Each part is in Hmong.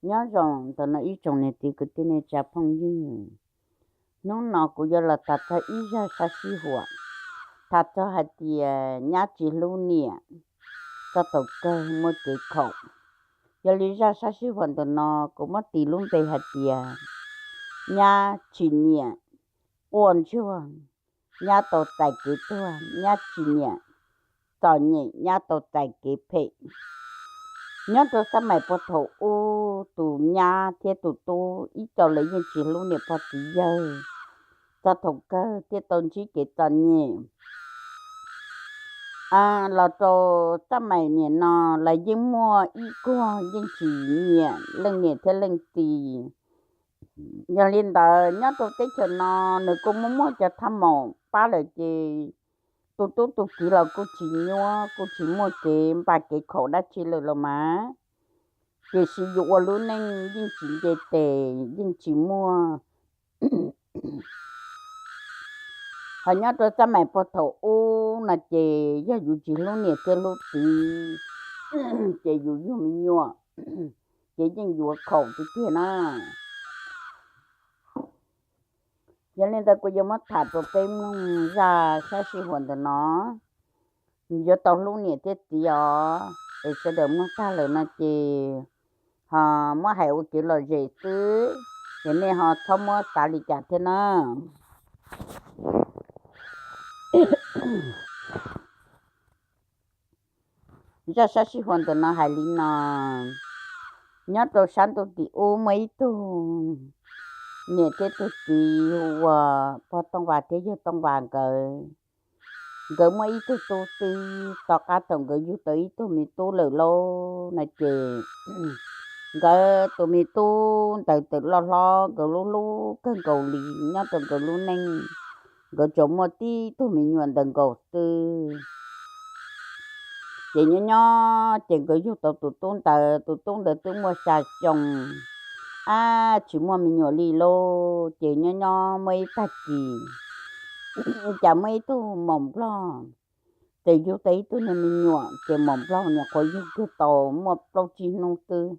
Nyob zoo ntawm no ib tsoom niam txiv kwv tij neej tsa phooj ywg, hnub no kuv yuav los tham txog ib zaj sab sib huam, tham txog hais tias nyab tsis hlub niam, txog thaum kawg muaj kev khaum. Yog li zaj sab sib huam ntawm no kuv muab tis lub npe hais tias nyab tsis nyiam quaj ntsuag, nyab tau txais kev tuag, nyab tsis nyiam txom nyem, nyab tau txais kev phem. Nyob rau xab maim puag thaum ub tus nyab thiab tus tub ib co lawv yeej tsis hlub niam pog txiv yawg, txog thaum kawg thiaj tau ntsib kev txom nyem. Los rau xab maim niam no lawv yeej muaj ib kuag yeej tsis nyiam leej niam thiab leej txiv. Yog li ntawd nyob rau teb chaws no nws kuj muaj muaj cov thaj maum pab lawm ces tus tub tus kiv los kuj tsis nyuab kuj tsis muaj kev npam kev khaum dab tsi lawm los mas, tiam sis yus ua lub neej yeej tsis nce tes yeej tsis muaj. Ho nyob rau xab maim puag thaum ub no ces yog yus tsis hlub niam thiab hlub txiv ces yus yug me nyuam ces yeej yuav khaum tiag tiag na. Yog li ntawd kuv yuav muab tham rau peb mloog zaj sab sij huam ntawm no, yuav tau hlub niam thiab txiv os. Es sawv daws mloog tag lawm no ces ho muab hais ua kev lom zem xwb, ces nej ho txhob muab xav li cas thiab na. Zaj sab sij huam ntawm no hais li no, nyob rau sab ntuj tim ub muaj ib tug niam thiab tug txiv hu ua pog Tooj Vas thiab yawg Tooj Vas nkawd. Nkawd muaj ib tug tub xwb, tom qab thaum nkawd yug tau ib tug me tub lawm lauj no ces nkawd tus me tub ntawd txawm loj hlob, nkawd lub hlub kawg nkaus li. Nyob rau nkawd lub neej nkawd tsuas muaj tib tug me nyuam ntawd nkaus xwb. Ces nyob nyob ces nkawd yug tau tus tub ntawd, tus tub ntawd twb muaj xya xyoo, ab tsis muaj me nyuam li lauj. Ces nyob nyob muaj ib tag kis cas muaj ib tug maum nplog txawm yug tau ib tug niag me nyuam, ces maum nplog nyuam qhuav yug kiag tau muaj plaub tsib hnub xwb.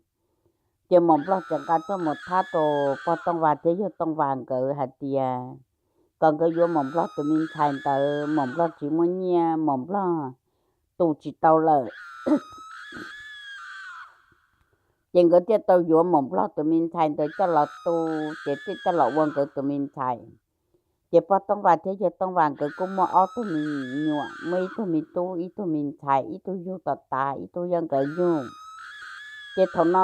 Ces maum nplog txawm nqa tuaj mus thab rau pog Tooj Vas thiab yawg Tooj Vas nkawd hais tias kom nkawd yuav maum nplog tus me ntxhais ntawd, maum nplog tsis muaj nyiaj, maum nplog tu tsis tau lawm. Ces nkawd thiaj tau yuav maum nplog tus me ntxhais ntawd coj los tu, ces thiaj coj los ua nkawd tus me ntxhais. Ces pog Tooj Vas thiab yawg Tooj Vas nkawd kuj muaj ob tug me nyuam, muaj ib tug me tub ib tug me ntxhais, ib tug yug tom tav ib tug yog nkawd yug. Ces thaum no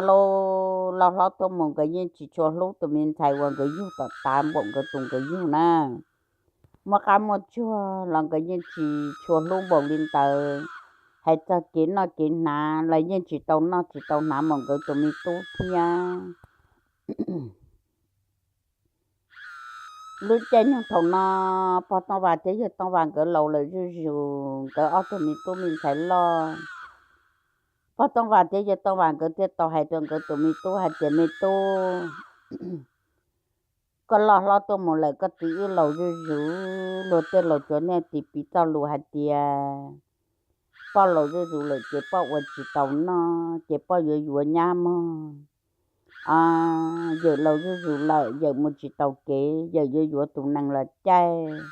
los hlob tuaj mus nkawd yeej tsis tshua hlub tus me ntxhais uas nkawd yug tom tav npaum nkawd tus nkawd yug na. Muaj qab muaj tsuag los nkawd yeej tsis tshua hlub npaum li ntawd. Hais txog kev noj kev hnav los yeej tsis tau noj tsis tau hnav npaum nkawd tus me tub thiab. Lub caij nyoog thaum no pog Tooj Vas thiab yawg Tooj Vas nkawd laus lawm zuj zus, nkawd ob tug me tub me ntxhais loj. Pog Tooj Vas thiab yawg Tooj Vas nkawd thiaj tau hais rau nkawd tus me tub hais tias, me tub, koj loj hlob tuaj mus lawm, koj txiv wb laus zuj zus, luag tej laus tsuas niaj tis piv txoj lus hais tias poj laus zuj zus lawm ces poj ua tsis tau noj, ces poj yuav yuav nyab mog. Yawm laus zuj zus lawm, yawm mus tsis tau kev, yawm yuav yuav tus nees los caij.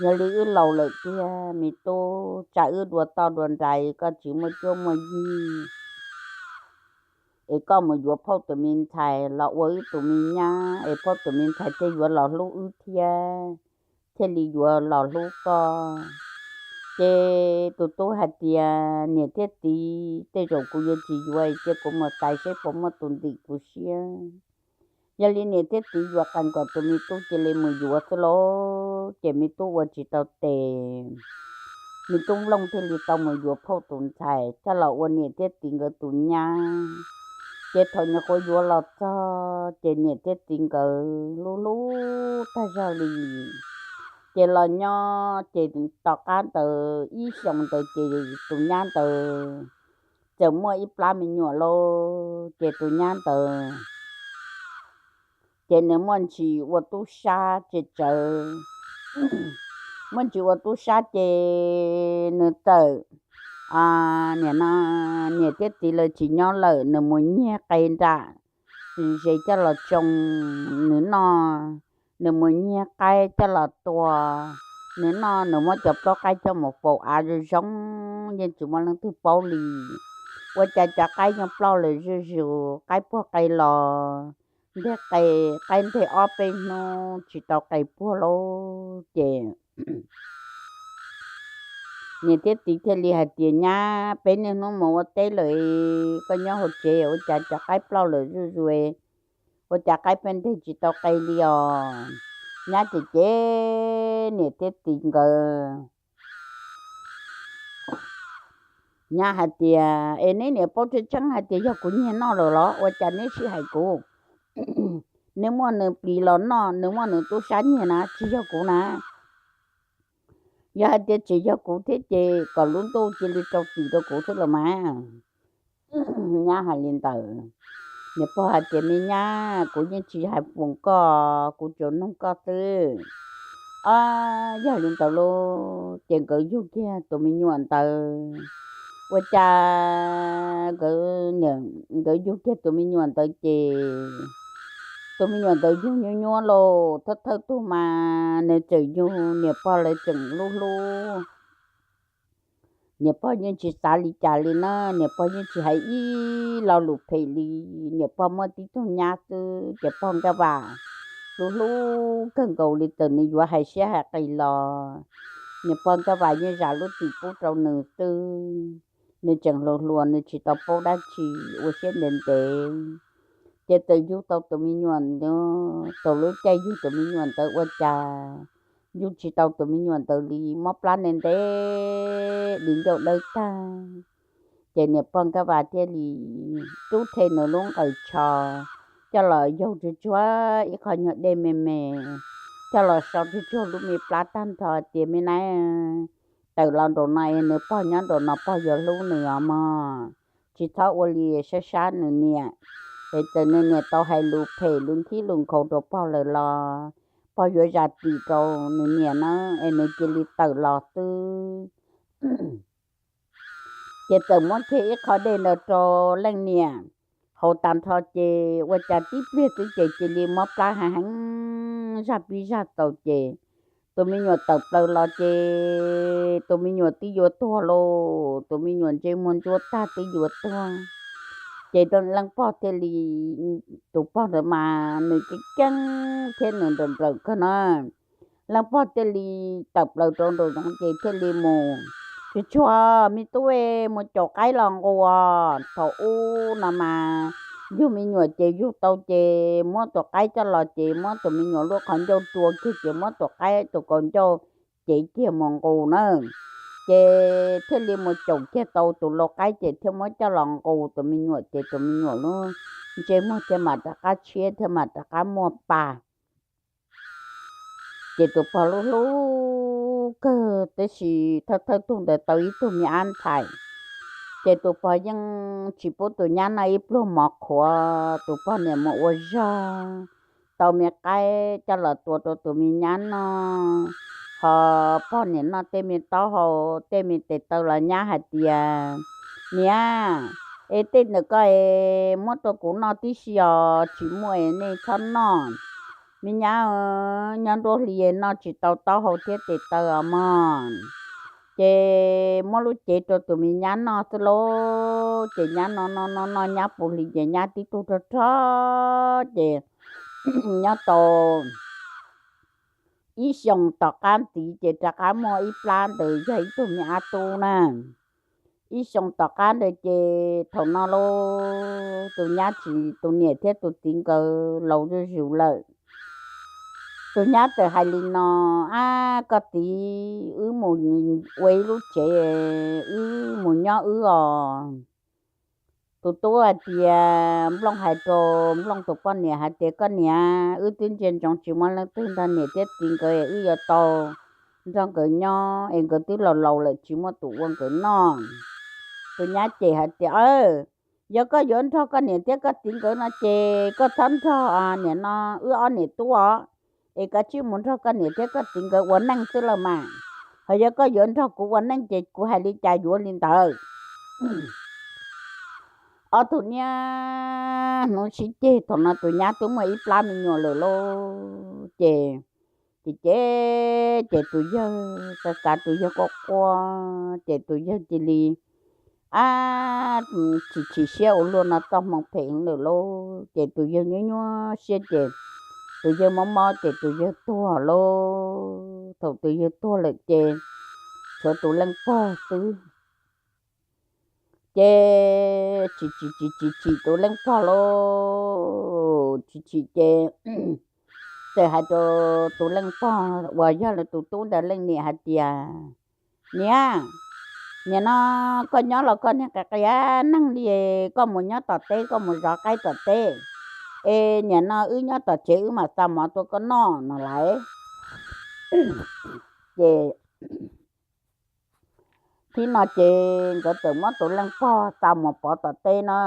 Yog li wb laus lawm tiag me tub, tsam wb dua toj dua ntais koj tsis muaj cuab muaj yig, es koj mus yuav phauj tus me ntxhais los ua wb tus me nyab, es phauj tus me ntxhais thiaj yuav los hlub wb thiab, thiaj li yuav los hlub koj. Ces tus tub hais tias, niam thiab txiv, tej zaum kuv yuav tsis yuav, cia kuv mus xaiv seb puas muaj tus ntim kuv siab. Yog li niam thiab txiv yuav qee kom tus me tub cia li mus yuav xwb lauj. Ces me tub ua tsis tau tes, me tub Nplooj thiaj li tau mus yuav phauj tus ntxhais coj los ua niam thiab txiv nkawd tus nyab. Ces thaum nyuam qhuav yuav los txog ces niam thiab txiv nkawd hlub hlub tag zog li. Ces los nyob ces tom qab ntawd ib xyoos ntawd ces tus nyab ntawd txawm muaj ib plab me nyuam lauj. Ces tus nyab ntawd ces nws muaj ntsis ua tub sab tseg tsawv, muaj ntsis ua tub sab ces nws txawm, niam no, niam thiab txiv lawv tsis nyob lawm, nws mus nyiag qe nram ze coj los tsoo, nws noj, nws mus nyiag qaib coj los tua, nws noj, nws muab cov plaub qaib coj mus faus av zoo zoo, yeej tsis muaj leej twg paub li. Ua cas cov qaib yeej ploj lawm zuj zus, qaib puag qe los nteg qe, qaib nteg ob peb hnub tsis tau qe puag lauj. Ces niam thiab txiv thiaj li hais tias, Nyab, peb niaj hnub mus ua teb lawm, koj nyob hauv tsev ua cas cov qaib ploj lawm zuj zus, ua cas qaib pheej nteg tsis tau qe li os? Nyab ces cem niam thiab txiv nkawd. Nyab hais tias, Es neb niam paub tseeb tseeb hais tias yog kuv nyiag noj lawm los ua cas neb sib hais kuv? Neb muaj nws plis los noj, nws muaj nws tub sab nyiag na, tsis yog kuv na. Yog hais tias tsis yog kuv thiab ces kom lub ntuj cia li rau txim rau kuv xwb los mas. Nyab hais li ntawd, niam pog hais tias, Me nyab, kuv yeej tsis hais foom koj, kuv tsuas noog koj xwb. Yog li ntawd lauj, ces nkawd yug kiag tus me nyuam ntawd. Ua cas nkawd yug kiag tus me nyuam ntawd ces tus me nyuam ntawd yug nyuab nyuab lauj, thawj thawj tug mas nws tseem yug, niam pog lawv tseem hlub hlub. Niam pog yeej tsis xav li cas li na, niam pog yeej tsis hais ib lo lus phem li. Niam pog muaj tib tug nyab xwb ces pog Nkaj Vam hlub hlub kawg nkaus li, txawm nws yuav hais siab hais qis los niam pog Nkaj Vam yeej zam lub txim pub rau nws xwb. Nws tseem hluas hluas, nws tsis tau paub dab tsi, ua siab ntev ntev. Ces txawm yug tau tus me nyuam, thaum lub caij yug tus me nyuam ntawd ua cas yug tsis tau tus me nyuam ntawd li, mob plab ntev ntev di ncauj dawb tag. Ces niam pog Nkaj Vam thiaj li rub rhe nws lub nqaws tsho coj los yaug tsuag tsuag ib qho nyuag dej me me, coj los so tsuag tsuag lub me plab tag nrho tias, Me nab, tawm los nraum no es nws pog nyob nraum no, pog yuav hlub nws os mog. Tsis txhob ua li sab sab nws niam, es txawm nws niam tau hais lus phem lus nkhib lus nkhaus rau pog lawm los pog yuav zam txim rau nws niam na, es nws cia li tawm los xwb. Ces txawm muab kiag ib qho dej ntawd rau leej niam haus tag nrho ces ua cas tib pliag xwb ces cia li mob plab heev heev, zaj pib zaj txaus ces tus me nyuam tawm plaws los ces tus me nyuam twb yuav tuag lauj, tus me nyuam ntsej muag ntsuab tag twb yuav tuag. Ces leej pog thiaj li, tus pog ntawd mas nws keeb keeb thiab nws nrawm nrawm kawg na. Leej pog thiaj li tawm plaws rau nraum zoov ces thiaj li mus, Tsis tshua, me tub, mus caum qaib los nqus. Thaum ub no mas yug me nyuam ces yug tau ces muab tus qaib coj los ces muab tus me nyuam lub qhov ncauj rua kiag ces muab tus qaib tus kaus ncauj cev kiag mus nqus na. Ces thiaj li mus caum kiag tau tus lau qaib ces thiaj muab coj los nqus tus me nyuam ces tus me nyuam lub ntsej muag thiaj mam rov qab tshiab thiaj mam rov qab muaj pa. Ces tus pog hlub hlub kawg tab sis thawj thawj tug ntawd tau ib tug me ab ntxhais. Ces tus pog yeej tsis pub tus nyab noj ib pluag mov qhuav, tus pog niam mus ua zog tau me qaib coj los tua rau tus me nyab noj. Ho pog niam noj tej me taub hau tej me tes taw los nyab hais tias, Niam, es tej ntawm ko es muab rau kuv noj tib si os, tsis muaj es nej txhob noj. Me nyab, nyob nruab hli noj tsis tau taub hau thiab tes taw os mog. Ces muab lub cev rau tus me nyab noj xwb lauj. Ces nyab noj noj noj noj nyab puv hli ces nyab tib tug rog rog ces nyob tau ib xyoos tom qab ntxiv ces rov qab muaj ib plab ntawd yog ib tug me ab tub na. Ib xyoos tom qab ntawd ces thaum no lauj, tus nyab tsis, tus niam thiab tus txiv nkawd laus zuj zus lawm. Tus nyab txawm hais li no, Ab, koj txiv, wb mus ua ib lub tsev, wb mus nyob wb os. Tus tub hais tias, Nplooj hais rau Nplooj tus poj niam hais tias, Koj niam, wb twb ntsia ntsoov tsis muaj leej twg nrog niam thiab txiv nkawd es wb yuav tau nrog nkawd nyob es nkawd twb laus laus lawm tsis muaj tus ua nkawd noj. Tus nyab cem hais tias, Yog koj yuav nrog koj niam thiab koj txiv nkawd no ces koj txhob nrog niam no wb ob niam tub os, es koj cia li mus nrog koj niam thiab koj txiv nkawd ua neej xwb lauj mas. Ho yog koj yuav nrog kuv ua neej ces kuv hais li cas yuav li ntawd. ob tug niaj hnub sib ceg. Thaum no tus nyab twb muaj ib plab me nyuam lawm lauj. Ces, ces, ces, ces tus yawg xav xav tus yawg quaj quaj ces tus yawg cia li, ab, chim chim siab ua luaj no txoj hmoo phem heev lawm lauj. Ces tus yawg nyuaj nyuaj siab ces tus yawg mob mob ces tus yawg tuag lauj. Thaum tus yawg tuag lawm ces tshuav tus leej pog xwb. Ces chim chim chim chim chim tus leej pog lauj, chim chim ces txawm hais rau tus leej pog uas yog tus tub ntawd leej niam hais tias, niam, nim no koj nyob los koj niag qias qias neeg li, koj mus nyob tom teb, koj mus zov qaib tom teb es nim no wb nyob tom tsev wb mam xa mov rau koj noj no lauj. Ces thib no ces nkawd txawm muab tus leej pog xa mus pov tom teb no.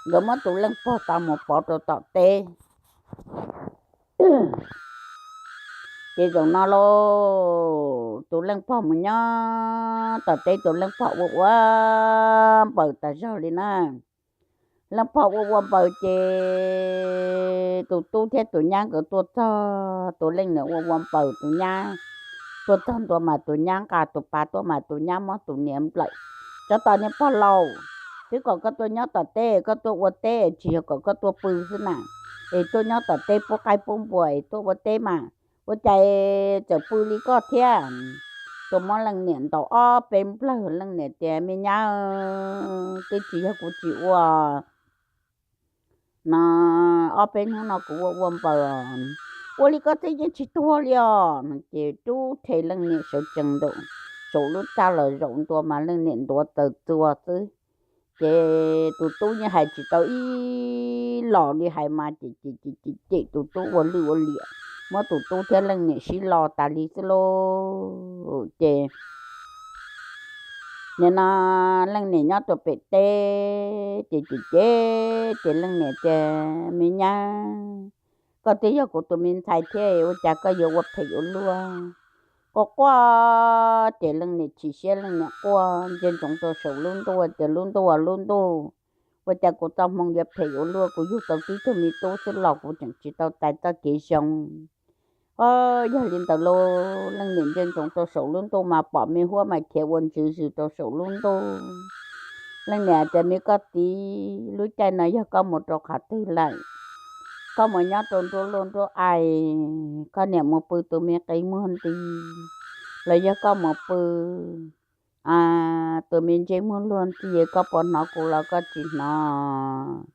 Nkawd muab tus leej pog xa mus pov rau tom teb. Ces zaum no lauj, tus leej pog mus nyob tom teb, tus leej pog ua ua npaws tas zog li na. Leej pog ua ua npaws ces tus tub thiab tus nyab nkawd tuaj txog, tus leej niam ua ua npaws, tus nyab tuaj txog ntua mas tus nyab nqa tus pas tuaj mas tus nyab muab tus niam nplawm. Tsov tom niag pog laus, twb kom koj tuaj nyob tom teb, koj tuaj ua teb tsis yog kom koj tuaj pw xwb na, es tuaj nyob tom teb pub qaib pub npua es tuaj ua teb mas ua cas txawm pw li koj thiab. Tuaj muab leej niam ntaus ob peb nplawg, leej niam tias, me nyab, twb tsis yog kuv tsis ua no, ob peb hnub no kuv ua ua npaws, ua li koj twb yeej tsis tuag li os. Ces rub rhe leej niam sawv tsees nraum, saum lub txaj los zaum ntua mas leej niam ntuav taws txuas xwb. Ces tus tub yeej hais tsis tau ib los li, hais mas ces cem cem cem tus tub ua lwj ua liam, muab tus tub thiab leej niam sib lo tas li xwb lauj. Ces nim no leej niam nyob rau pem teb ces cem cem ces leej niam tias, me nyab, koj twb yog kuv tus me ntxhais thiab ua cas koj yuav ua phem ua luaj? Quaj quaj ces leej niam chim siab, leej niam quaj ntsia ntsoov rau saum lub ntuj tias, lub ntuj, lub ntuj, ua cas kuv txoj hmoo yuav phem ua luaj, kuv yug tau tib tug me tub xwb los kuv tseem tsis tau tais txoj kev zoo. Yog li ntawd lauj, leej niam ntsia ntsoov rau saum lub ntuj mas pom me huab mas khiav ua ntswv zws rau saum lub ntuj. Leej niam tias, me koj txiv, lub caij no yog koj mus rau qhov twg lawm? Koj mus nyob rau nruab luaj nruab ai, koj niam mus pw tus me qe muag nti, los yog koj mus pw tus me ntsej muag luag nti, koj puas hnov kuv los koj tsis hnov?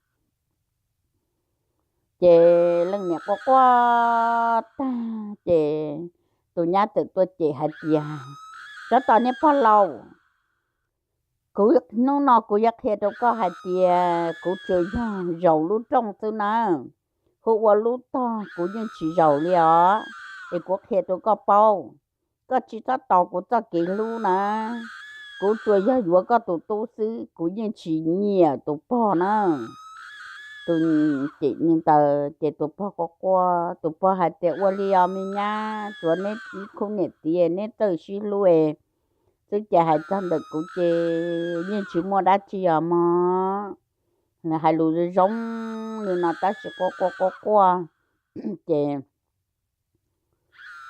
Ces leej niam quaj quaj tag ces tus nyab txawm tuaj cem hais tias, tsov tom niag pog laus, kuv hnub no kuv yuav qhia rau koj hais tias kuv tsuas yog zaum lub rooj xwb nawb, hu ua lub tog kuv yeej tsis zaum li os. Es kuv qhia rau koj paub, koj tsis txhob tos kuv txoj kev hlub na. Kuv tsuas yog yuav koj tus tub xwb, kuv yeej tsis nyiam tus pog na. Tus cem li ntawd ces tus pog quaj quaj, tus pog hais tias, ua li os me nyab, tsuav neb khub niam txiv neb txawj sib hlub xwb ces hais txog ntawm kuv ces yeej tsis muaj dab tsi os mog. Hais lus zoo zoo li no tab sis quaj quaj quaj quaj ces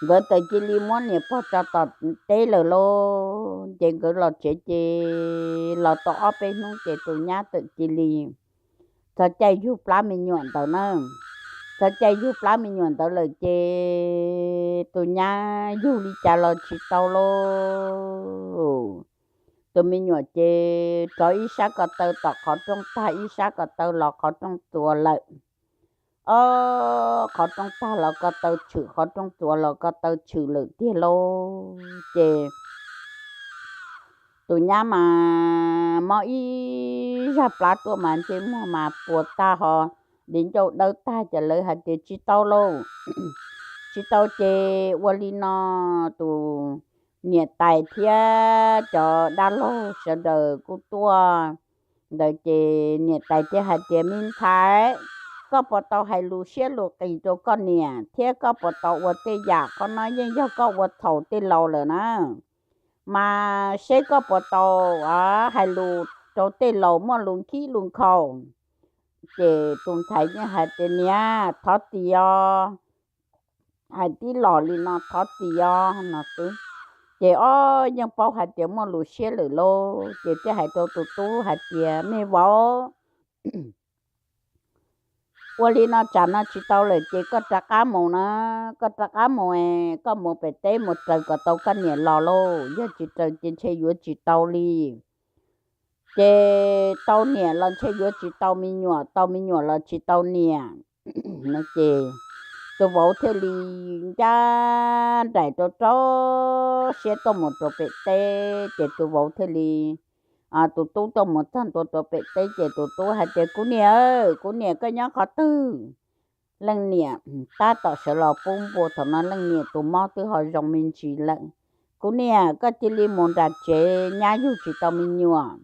nkawd txawm cia li muab niam pog tso tom teb lawm lauj. Ces nkawd los tsev ces los tau ob peb hnub ces tus nyab txawm cia li txog caij yug plab me nyuam ntawd na. Txog caij yug plab me nyuam ntawd lawm ces tus nyab yug li cas los tsis tau lauj. Tus me nyuam ces rov ib sab ko taw tom qhov rooj tag, ib sab ko taw los qhov rooj txuas lawm. Ob, qhov rooj tag los ko taw tshwm, qhov rooj txuas los ko taw tshwm lawm tiag lauj. Ces tus nyab mas mob ib zaj plab tuaj mas ntsej muag mas puas tag ho, di ncauj dawb tag ces lawv hais tias tsis tau lauj. Tsis tau ces ua li no, tus niam tais thiab cov dab laug sawv daws kuj tuaj ntawd ces niam tais thiaj hais tias, me ntxhais, koj puas tau hais lus siab lus qis rau koj niam thiab koj puas tau ua tej yam, qhov no yeej yog koj ua txhaum tej laus lawm na. Mas seb koj puas tau hais lus rau tej laus muaj lus khib lus nkhaus. Ces tus ntxhais yeej hais tias, niam, thov txim os, hais tib los li no thov txim os no xwb. Ces ob yeej paub hais tias muaj lus siab lawm lauj, ces thiaj hais rau tus tub hais tias, me vauv, ua li no tsam no tsis tau lawm ces koj rov qab mus na, koj rov qab mus, koj mus pem teb mus raws kom tau koj niam los lauj, yog tsis raws ces ntshe yuav tsis tau li. Ces tau niam los ntshe yuav tsis tau me nyuam, tau me nyuam los tsis tau niam. Ces tus vauv thiaj li ncaj nraim rau rau siab tuaj mus rau pem teb, ces tus vauv thiaj li, tus tub tuaj mus txog ntua rau pem teb ces tus tub hais tias, kuv niam, kuv niam, koj nyob qhov twg? Leej niam tab tom sawv los pub npua, thaum no leej niam tus mob twb ho zoo me ntsis lawm. Kuv niam, koj cia li mus nram tsev, nyab yug tsis tau me nyuam,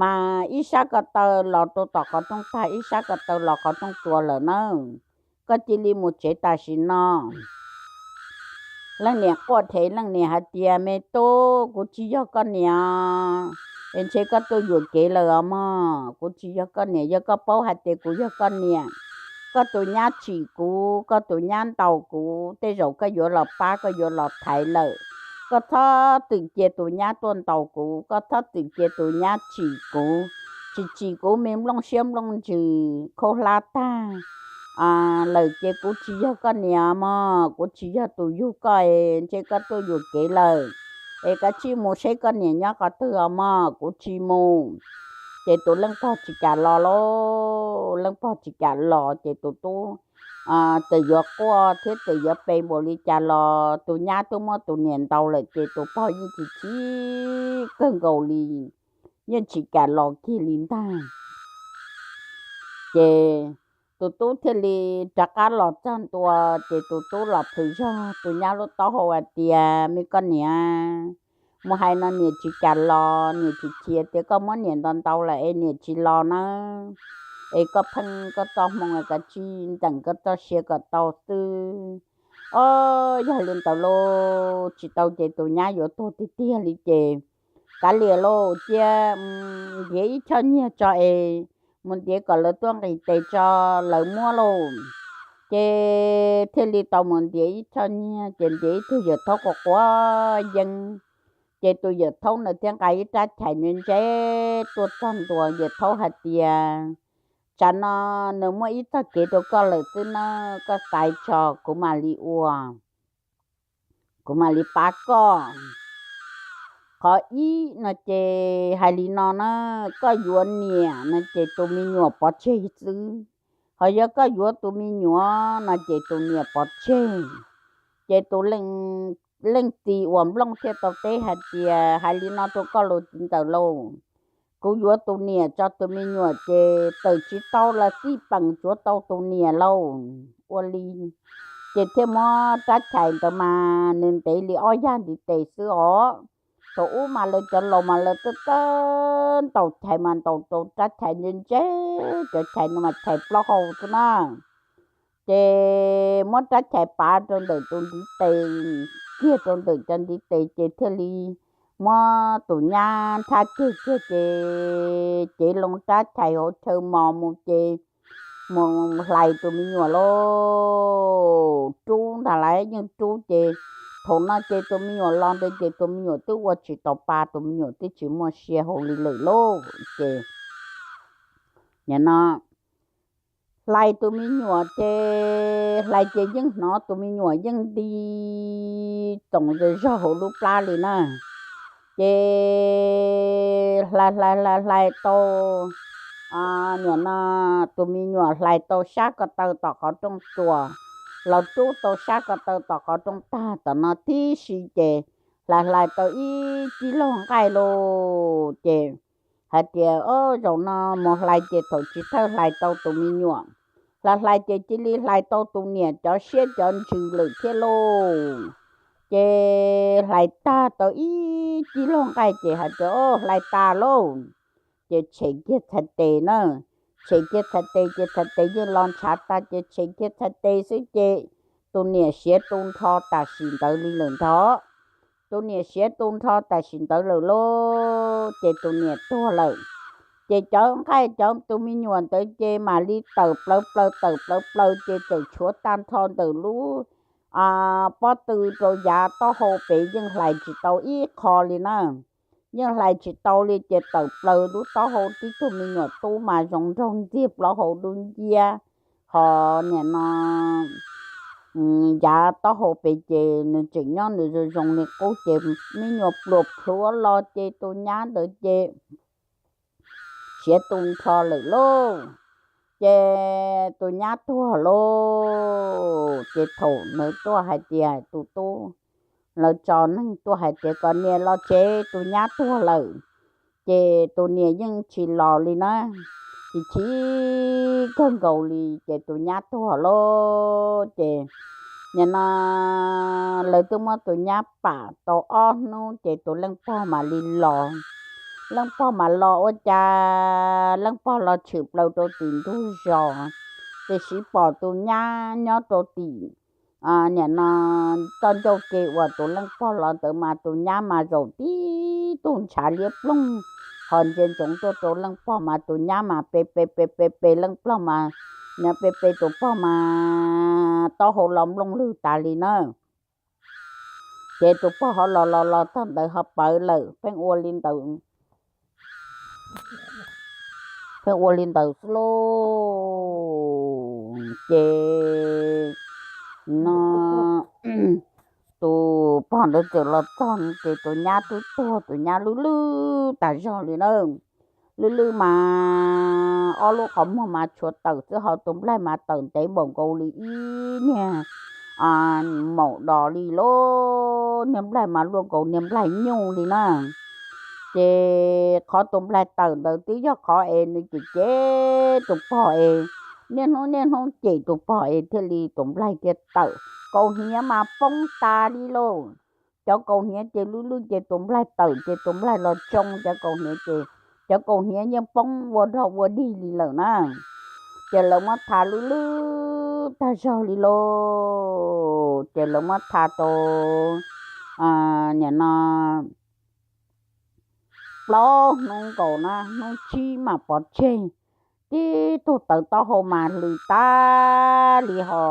mas ib sab ko taw los rau tom qhov rooj tag, ib sab ko taw los qhov rooj tuas lawm na. Koj cia li mus tsev tam sim no. Leej niam quaj dhev, leej niam hais tias, me tub, kuv tsis yog koj niam, es ntshe koj tuaj yuam kev lawm os mog. Kuv tsis yog koj niam, yog koj paub hais tias kuv yog koj niam, koj tus nyab tsim kuv, koj tus nyab ntaus kuv, tej zaum koj yuav los pab, koj yuav los thaiv lawm. Koj txhob txwm cia tus nyab tuaj ntaus kuv, koj txhob txwm cia tus nyab tsim kuv, tsis tsim kuv me nplooj siab nplooj ntsws khaub hlab tag lawm ces kuv tsis yog koj niam mog, kuv tsis yog tus yug koj, ntshe koj tuaj yuam kev lawm. Es kav tsij mus seb koj niam nyob qhov twg os mog, kuv tsis mus. Ces tus leej pog tsis kam los lauj, leej pog tsis kam los ces tus tub txawm yuav quaj thiab txawm yuav pe npaum li cas los tus nyab twb muab tus niam ntaus lawm ces tus pog yeej tsis chim kawg nkaus li, yeej tsis kam los kiag li ntag. Ces tus tub thiaj li rov qab los txog ntua, ces tus tub los plhws zog tus nyab lub taub hau hais tias, me koj niam, mus hais no niam tsis kam los, niam tsis chim tias koj muab niam ntaus ntaus lawm es niam tsis los nawb. Es koj pheej koj txoj hmoo, kav tsij ntxeem koj txoj sia kom tau xwb. Ob, yog li ntawd lauj, tsis tau ces tus nyab yuav tuag tiag tiag li ces kav liam lauj, cia ntiav ib choj nyiaj tso es mus ntiav kom lawv tuaj nqis tes tso, lawv muab lauj. Ces thiaj li tau mus ntiav ib choj nyiaj ces ntiav ib tug yawm thaub quav quav yeeb. Ces tus yawm thaub ntawd thiaj nqa ib rab chais ntse ntse tuaj txog ntua, yawm thaub hais tias, tsam no nws muaj ib txoj kev rau koj lawm xwb na, koj xaiv tso kuv mam li ua, kuv mam li pab koj. Qhov ib no ces hais li no na, koj yuav niam no ces tus me nyuam pov tseg xwb, ho yog koj yuav tus me nyuam no ces tus niam pov tseg. Ces tus leej txiv uas nplooj thiaj tau teb hais tias, hais li no rau koj los txiv ntxawm lauj, kuv yuav tus niam tso tus me nyuam ces tawm tsis tau los txij peem tsuav tau tus niam lauj. Ua li ces thiaj muab rab chais ntawd mas nws ntev li ob yag ntiv tes xwb os. Thaum ub mas lawv cov laus mas lawv twb txawj ntaus chais mas ntaus rau rab chais ntse ntse, cov chais no mas chais plaub hau xwb na. Ces muab rab chais pav rau ntawm tus ntiv tes, kiag rau ntawm cov ntiv tes ces thiaj li muab tus nyab nthab kiag kiag ces cev loo rab chais hauv chaw mos mus ces mus hlais tus me nyuam lauj. Rub ntag lauj, yeej rub ces thaum no ces tus me nyuam los ntawd ces tus me nyuam twb ua tsis tau pa, tus me nyuam twb tsis muaj sia hauv li lawm lauj. Ces nim no hlais tus me nyuam ces hlais ces yeej hnov tus me nyuam yeej nti txoom zog zog hauv lub plab li na. Ces hlais hlais hlais hlais tau, nim no tus me nyuam hlais tau sab ko taw tom qhov rooj tsuas, los rub tau sab ko taw tom qhov rooj tag tom no tib si ces hlais hlais tau ib cig laug nqaij lauj. Ces hais tias, o, zaum no mus hlais ces thaum chiv thawj hlais tau tus me nyuam, hlais hlais ces cia li hlais tau tus niam cov siab cov ntsws lawm thiab lauj. Ces hlais tag tau ib cig laug nqaij ces hais tias, o, hlais tas lauj. Ces tshem kiag txhais tes na, tshem kiag txhais tes ces txhais tes yeej los ntshav tag ces tshem kiag txhais tes xwb ces tus niam siav tu nrho tam sim ntawd li lawm ntag. Tus niam siav tu nrho tam sim ntawd lawm lauj ces tus niam tuag lawm. Ces cov nqaij cov tus me nyuam ntawd ces mam li tawm plaws plaws tawm plaws plaws ces txawm tshuav tag nrho ntawm lub pob tw rau yav taub hau pem yeej hlais tsis tau ib qho li na. Yeej hlais tsis tau li ces tawm plaws lub taub hau tib tug me nyuam tub mas zoo nraug ntxiag plaub hau dub nciab, ho niam no yav taub hau pem ces nws tseem nyob nws zoo zoo li qub ces me nyuam pluas plhuav los ces tus nyab ntawd ces siav tu nrho lawm lauj. Ces tus nyab tuag lauj ces thaum ntawd tuaj hais tias tus tub, lawv tso neeg tuaj hais tias kom niam los tsev, tus nyab tuag lawm. Ces tus niam yeej tsis los li na, chim chim kawg nkaus li ces tus nyab tuag lauj ces nim no lawv twb muab tus nyab pam tau ob hnub ces tus leej pog mam li los. Leej pog mam los ua cas leej pog los tshwm plaws rau tim ntug zos, tiam sis pom tus nyab nyob rau tim nim no toj ncauj ke uas tus leej pog los ntawd mas tus nyab mas zaum tib tug ntshav liab ploog, ho ntsia ntsoov tuaj rau leej pog mas tus nyab mas pe pe pe pe pe leej pog mas, pe pe tus pog mas taub hau los nplooj lwg tas li na. Ces tus pog ho los los los txog ntawd ho pawv lawm, pheej ua li ntawd, pheej ua li ntawd xwb lauj. Ces no tus pog ntawd txawm los txog ces tus nyab twb tuag, tus nyab lwj lwj tas zog li na. Lwj lwj mas ob lub qhov muag mas tshuav tawm xwb, ho tus nplaig mas tawm ntev npaum nkaus li ib niag maum dos li lauj, niag nplaig mas luaj nkaus niag nplaig nyuj li na. Ces qhov tus nplaig tawm ntawd twb yog qhov es nws cem cem tus pog es, niaj hnub niaj hnub cem tus pog es thiaj li tus nplaig thiaj tawm. Kaus hniav mas poob tas li lauj. Cov kaus hniav ces lwj lwj ces tus nplaig tawm ces tus nplaig los tsoo cov kaus hniav ces cov kaus hniav yeej poob ua dog ua dig li lawm na. Ces lawv muab tha lwj lwj tag zog li lauj. Ces lawv muab tha tau nim no plaub hnub nkaus na, hnub tsib mam pov tseg. Tib tug tawv taub hau mas hlws tag li ho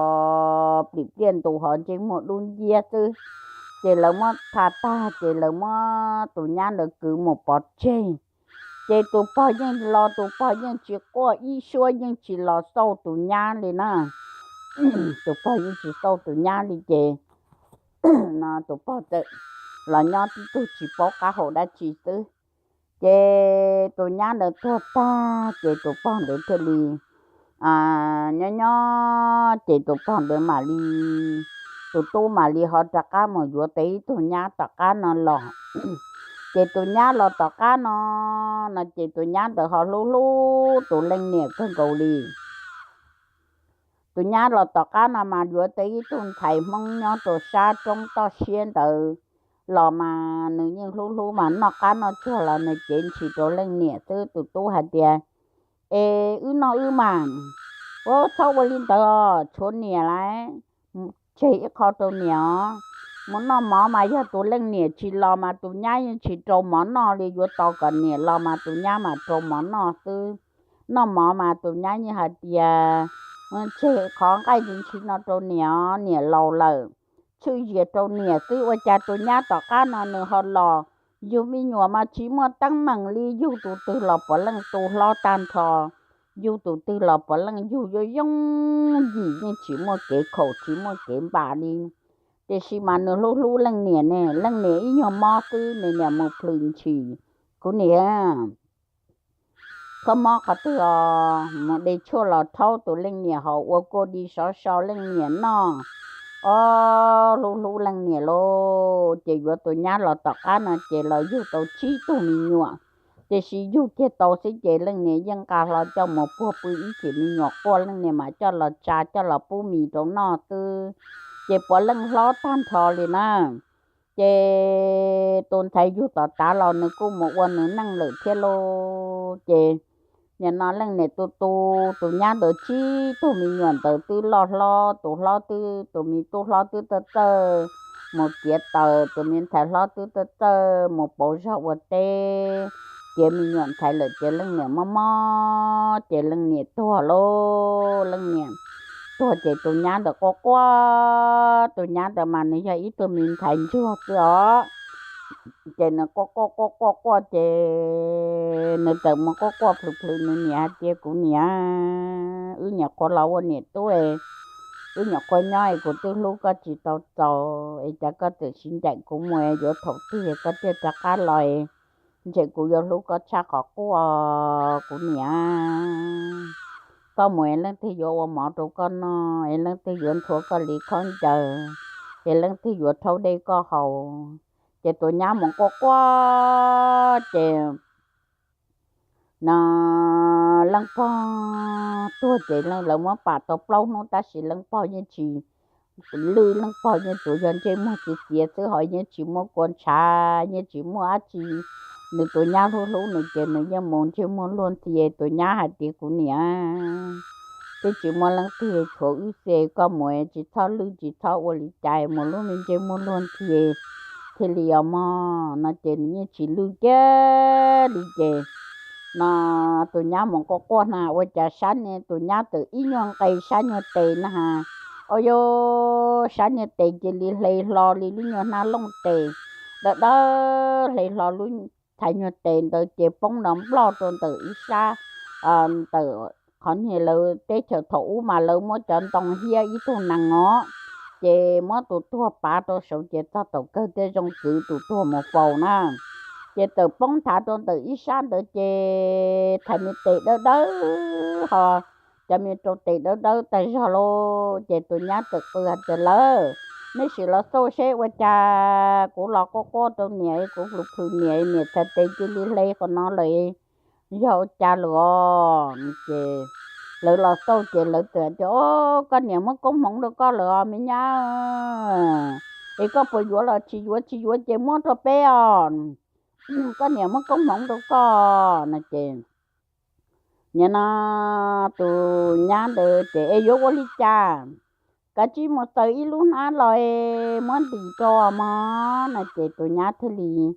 plim pliaj ntus ho ntsej muag dub nciab xwb. Ces lawv muab tha tag ces lawv muab tus nyab ntawd kwv mus pov tseg. Ces tus pog yeej los, tus pog yeej tsis quaj ib suab, yeej tsis los xauj tus nyab li na. Tus pog yeej tsis xauj tus nyab li ces no tus pog txawm los nyob tib tug tsis paub qab hau dab tsi xwb. Ces tus nyab ntawd tuag tag ces tus pog ntawd thiaj li nyob nyob ces tus pog ntawd mam li, tus tub mam li ho rov qab mus yuav tau ib tug nyab tom qab no los. Ces tus nyab los tom qab no, no ces tus nyab ntawd ho hlub hlub tus leej niam kawg nkaus li. Tus nyab los tom qab no mas yuav tau ib tug ntxhais Hmoob nyob rau sab roob toj siab ntawd los mas nws yeej hlub hlub mas noj qab noj tsuag los nws cev ntshis rau leej niam xwb. Tus tub hais tias, es wb noj wb mas, ua txhob ua li ntawd, tshuav niam lawm, tseg ib qho rau niam os. Mus noj mov mas yog tus leej niam tsis los mas tus nyab yeej tsis rau mov noj li, yuav tos kom niam los mas tus nyab mam rau mov noj xwb. Noj mov mas tus nyab yeej hais tias, tseg qhov nqaij ntshis no rau niam os, niam laus lawm, tshwj zias rau niam xwb. Ua cas tus nyab tom qab no nws ho los yug me nyuam mas tsis muaj teeb meem li, yug tus twg los puav leej tu hlob tag nrho, yug tus twg los puav leej yug yooj yooj yim, yeej tsis muaj kev khaum tsis muaj kev npam li. Tiam sis mas nws hlub hlub leej niam ne, leej niam ib nyuag mob xwb nws niam mus plhws ntshis, kuv niam, koj mob qhov twg os? Mus de tshuaj los rhaub tus leej niam haus, ua kua dis sov so leej niam noj. Ob, hlub hlub leej niam lauj. Ces yuav tus nyab los tom qab no ces los yug tau tsib tug me nyuam. Tiam sis yug kiag tau xwb ces leej niam yeej nqa hlo coj mus puag pw ib chim me nyuam quaj leej niam mam coj los tsa coj los pub mis rau noj xwb. Ces puav leej hlob tag nrho li na. Ces tus ntxhais yug tom tav los nws kuj mus ua nws neej lawm thiab lauj. Ces Nim no leej niam tu tu tus nyab ntawd tsib tug me nyuam ntawd twb loj hlob, tus hlob twb, tus me tub hlob twb txawj txawj mus txiav taws, tus me ntxhais hlob twb txawj txawj mus pauv zog ua teb. Tiav me nyuam ntxhais lawm ces leej niam mob mob ces leej niam tuag lauj. Leej niam tuag ces tus nyab ntawd quaj quaj, tus nyab ntawd mas nws yog ib tug me ntxhais ntsuag xwb os. Ces nws quaj quaj quaj quaj quaj ces nws txawm mus quaj quaj plhws plhws nws niam hais tias, Kuv niam, wb nyuam qhuav los ua niam tub, wb nyuam qhuav nyob es kuv twb hlub koj tsis tau txaus es cas koj txawm siv ncaim kuv mus, yuav thaum twg koj thiaj rov qab los? Ntshe kuv yuav hlub koj tshaj qhov quaj, kuv niam. Koj mus es leej twg yuav ua mov rau koj noj, es leej twg yuav nrhuav koj li khaub ncaws, es leej twg yuav rhaub dej koj haus? Ces tus nyab mus quaj quaj ces no leej pog tuag ces lawv muab pam tau plaub hnub tab sis leej pog yeej tsis lwj, leej pog yeej tsuas yog ntsej muag txiav txiav xwb ho yeej tsis muaj kua ntshav, yeej tsis muaj dab tsi. Nws tus nyab hlub hlub nws ces nws yeej mus ntsej muag luag ntxhi. Tus nyab hais tias, Kuv niam, twb tsis muaj leej twg tshuav wb xwb, koj mus tsis txhob lwj tsis txhob ua li cas, mus lub me ntsej muag luag ntxhi thiaj li os mog. No ces nws yeej tsis lwj kiag li ces no tus nyab mus quaj quaj na ua cas sab niag, tus nyab txawm ib nyuag nqe sab nyuag tes na has, o yog sab nyuag tes cia li hle hlo li lub nyuag hnab looj tes dawb dawb, hle hlo lub ntxhais nyuag tes ntawd ces poob nrov nploj rau ntawm ib sab, ntawm qhov niag lawv teb chaws thaum ub mas lawv muab cov ntoo hiab ib tug nees os, ces muab tus tuag pav rau saud ces txog thaum kawg thiaj zoo kwv tus tuag mus faus na. Ces txawm poob nthav rau ntawm ib sab ntawd ces thais me tes dawb dawb ho cov me rau tes dawb dawb tag zog lauj. Ces tus nyab txawm qw hais tias, Lawv, nej sim los xauj seb ua cas kuv los quaj quaj rau niam, kuv plhws plhws niam, niam thais tes cia li hle qhov no lawm, yog ua cas lawm os? Ces lawv los xauj ces lawv txawm tias, O, koj niam muab koob hmoov rau koj lawm os me nyab, es koj puas yuav los tsis yuav? Tsis yuav ces muab rau peb os, koj niam muab koob hmoov rau koj. No ces nim no tus nyab ntawd ces, Es yuav ua li cas? Kav tsij mus xaws ib lub hnab los es muab ntim rau mog. No ces tus nyab thiaj li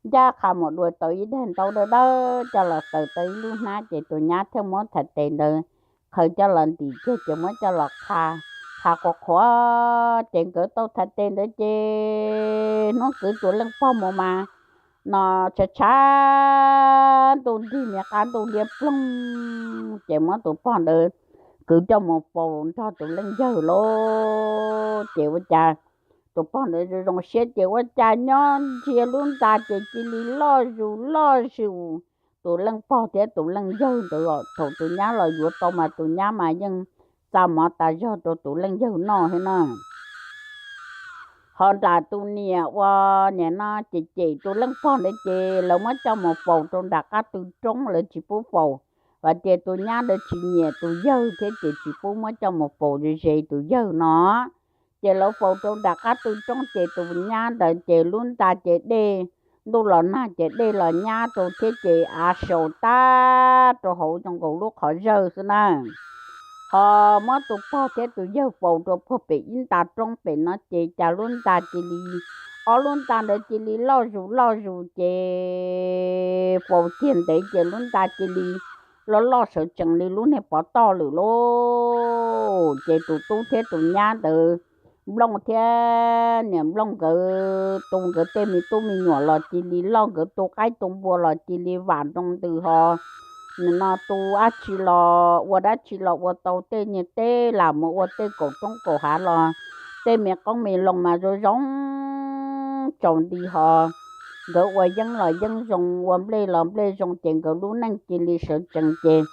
ncaj qha mus dua tau ib daim ntaub dawb dawb coj los xaws tau ib lub hnab ces tus nyab thiaj muab thais tes ntawd qhawv coj los ntim kiag ces muab coj los qha, qha qhuav qhuav ces nkawd tau thais tes ntawd ces hnub kwv tus leej pog mus mas no tshav tshav ntuj nrig me qab ntuj liab ploog ces muab tus pog ntawd kwv coj mus faus nrog tus leej yawg lauj. Ces ua cas tus pog ntawd zoo zoo siab ces ua cas nyob ntsia lub nta ces cia li loj zus loj zus. Tus leej pog thiab tus leej yawg ntawd os, thaum tus nyab los yuav tau mas tus nyab mas yeej txa mov tas zog rau tus leej yawg noj thiab na. Ho nram tus niam ua niam no ces cem tus leej pog ntawd ces lawv muab coj mus faus rau nram qab tw roob, lawv tsis pub faus. Vam tias tus nyab ntawd tsis nyiam tus yawg thiab ces tsis pub muab coj mus faus ze ze tus yawg no. Ces lawv faus rau nram qab tw roob ces tus nyab ntawd ces lub nta ces dej, ntuj los nag ces dej los nyab rau thiab ces av saus tag rau hauv zoo nkaus lub qhov zawj xwb na. Ho muab tus pog thiab tus yawg faus rau puag pem ib nta roob pem no ces cas lub nta cia li, ob lub nta ntawd cia li loj zus loj zus ces faus tiag ntev ces lub nta cia li loj loj sawv tsees li lub niag pov toj lawm lauj. Ces tus tub thiab tus nyab ntawd, Nplooj thiab niam Nplooj nkawd tu nkawd tej me tub me nyuam los cia li loj, nkawd tu qaib tu npua los cia li vam nroo ntws ho nim no tu dab tsi los ua dab tsi los ua tau tej niag teb lam mus ua tej kaum roob kaum hav los tej me qoob me loo mas zoo zoo tsaus nti ho nkawd ua yeeb los yeeb zoo, ua nplej los nplej zoo ces nkawd lub neej cia li sawv tsees ces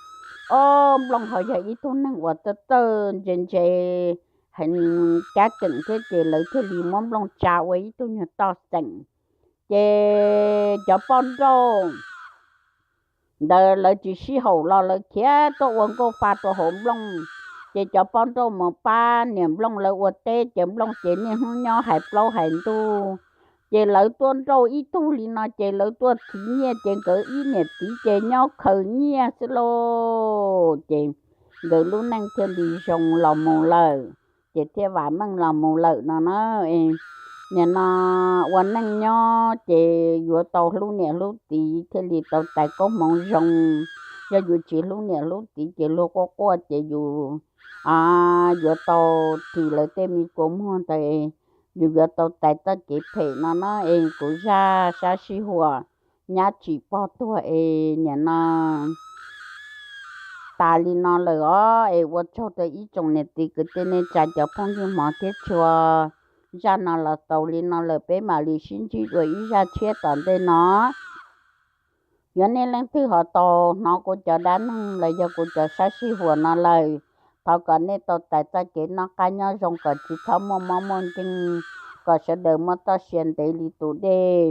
ob Nplooj ho yog ib tug neeg uas txawj txawj ntse ntse heev, kab keem thiab ces lawv thiaj li muab Nplooj tsa ua ib tug nyuag toj xeem. Ces cov poj nrauj ntawd lawv tsis sib haum los lawv khiav tuaj ua nkauj fa rau hauv Nplooj. Ces cov poj nrauj mus pab niam Nplooj lawv ua teb ces Nplooj ces niaj hnub nyob hais plaub hais ntug, Ces lawv tuaj nrauj ib tug li no ces lawv tuaj thov nyiaj ces nkawd ib niam txiv ces nyob khaws nyiaj xwb lauj. Ces nkawd lub neej thiaj li zoo los mus lawm, ces thiaj vam meej los mus lawm no na. Nim no ua neej nyob ces yuav tau hlub niam hlub txiv thiaj li tau tais koob hmoov zoo. Yog yus tsis hlub niam hlub txiv ces luag quaj quaj ces yus yuav tau ris lawv tej me kua muag ntawd, yus yuav tau tais txoj kev phem no na. Es kuv zaj sab sij huam nyab tsim pog tuag es nim no tas li no lawm os. Es ua tsaug rau ib tsoom niam txiv kwv tij neej tsa cov phooj ywg hmov thiab tshua. Zaj no los tau li no lawm, peb mam li sib ntsib dua ib zaj tshiab tom ntej no. Yog nej leej twg ho tau hnov kuv cov dab neeg los yog kuv cov sab sij huam no lawm, thov kom nej tau tais txoj kev noj qab nyob zoo kom tsis txhob muaj mob muaj nkeeg, kom sawv daws muaj txoj sia ntev li tus dej,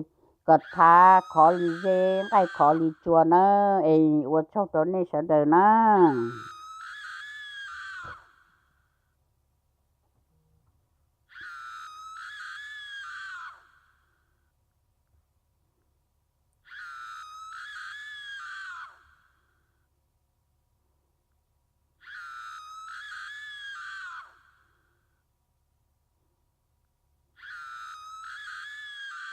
kom txhav khov li zeb, nqaij khov li tsua nawb. Es ua tsaug rau nej sawv daws nawb.